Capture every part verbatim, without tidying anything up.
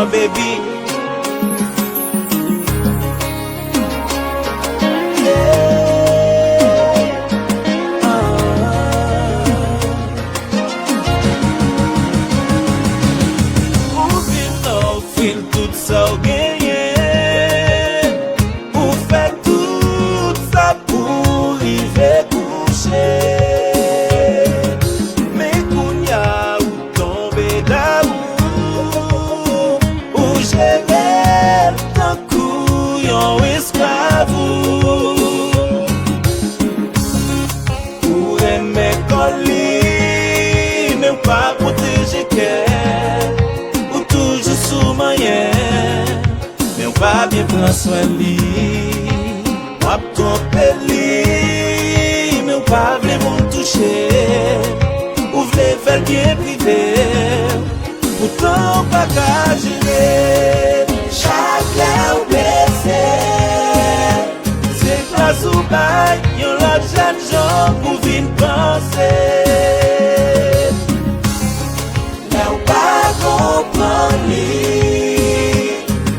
Baby. Ou vin ofri l tout sa w genyen. Ou fè tout sa pou rive kouche. Men kounya ou tonbe dawou. Ou jere l tankou yon esklav ou. Ou renmen kò li, men w pa pwoteje kè. Ou toujou sou manyen, men w pa byen pran swen li. W ap twonpe li, men w pa vle moun touche. Ou vle fè l byen prive, poutan w pa ka jere. Chak lè w blese, se plas ou bay yon lòt jèn jan pou vin panse. Lè w pa konprann li,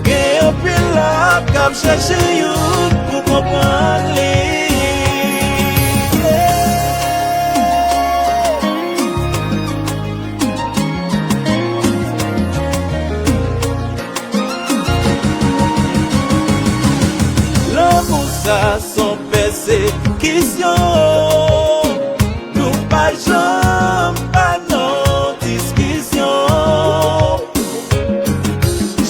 gen anpil lòt k ap chèche youn pou konprann li. Lanmou sa s on pèsekisyon. Nou pa janm pa nan diskisyon.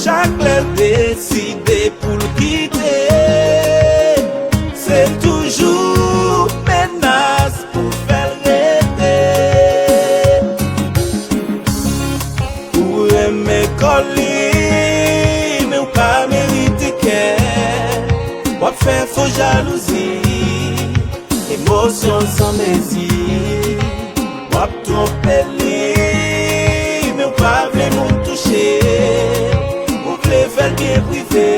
Chak lè l deside pou l kite, se toujou menas pou fè l rete. Ou renmen kò li, men w pa merite kè. W ap fè fo jalouzi, emosyon san mezi. W ap twonpe li, men w pa vle moun touche. Ou vle fè l byen prive,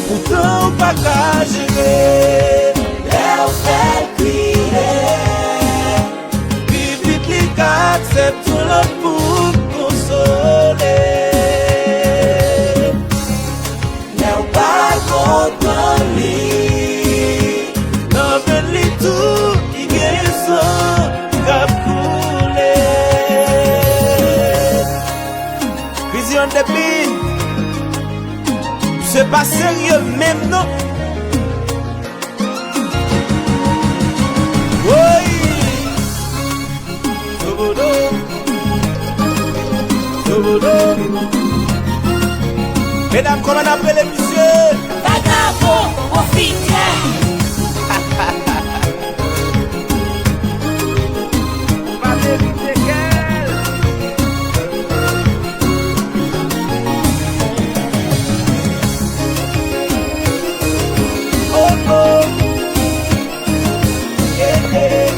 poutan w pa ka jere. Lè w fè l kriye, pi vit li ka aksepte yon lòt pou konsole. Lè w pa konprann li, nan venn li tou ki gen san k ap koule. Busy on the beat. Se pa serye menm non. Woy! Sobodo. Sobodo. Medam, kòman n ap rele misye? Vagabon, pwofitè. Ou pa merite kè l. Oh, oh. Yeah, yeah.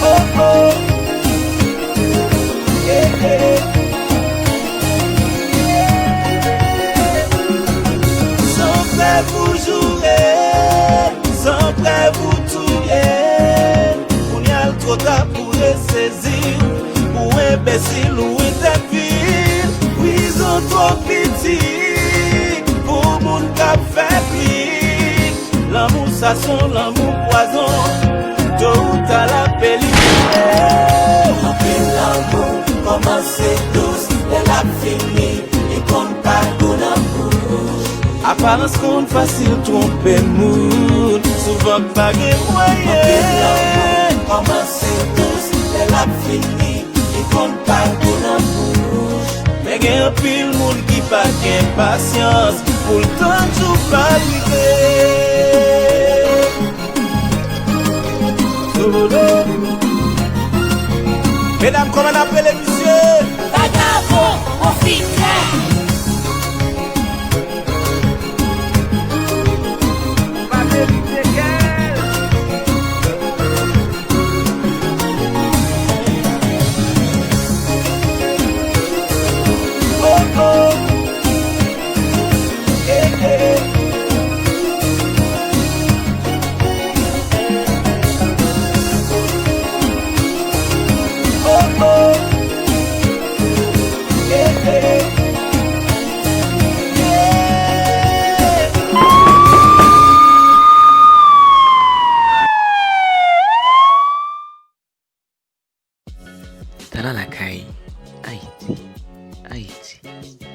Oh, oh. Yeah, yeah. San prèv ou joure, san prèv ou touye. Kounye a l twò ta pou resezi w. Ou enbesil, ou entèpil. Prizon twò piti pou moun k ap fè pli. Lanmou sa s on lanmou pwazon. To ou ta l ap elimine. Anpil lanmou kòmanse dous, lè l ap fini, li konn pa gou nan bouch. Aparans konn fasil twonpe moun, souvan pa gen mwayen. Anpil lanmou kòmanse dous, lè l ap fini, li konn pa gou nan bouch. Men gen anpil moun ki pa gen pasyans pou l tann jou pa rive. Sobodo. Medam, kòman n ap rele misye? Vagabon, pwofitè. Ou pa merite kè l. Oh, oh. Eh, eh. Talan Lakay, Ayiti, Ayiti.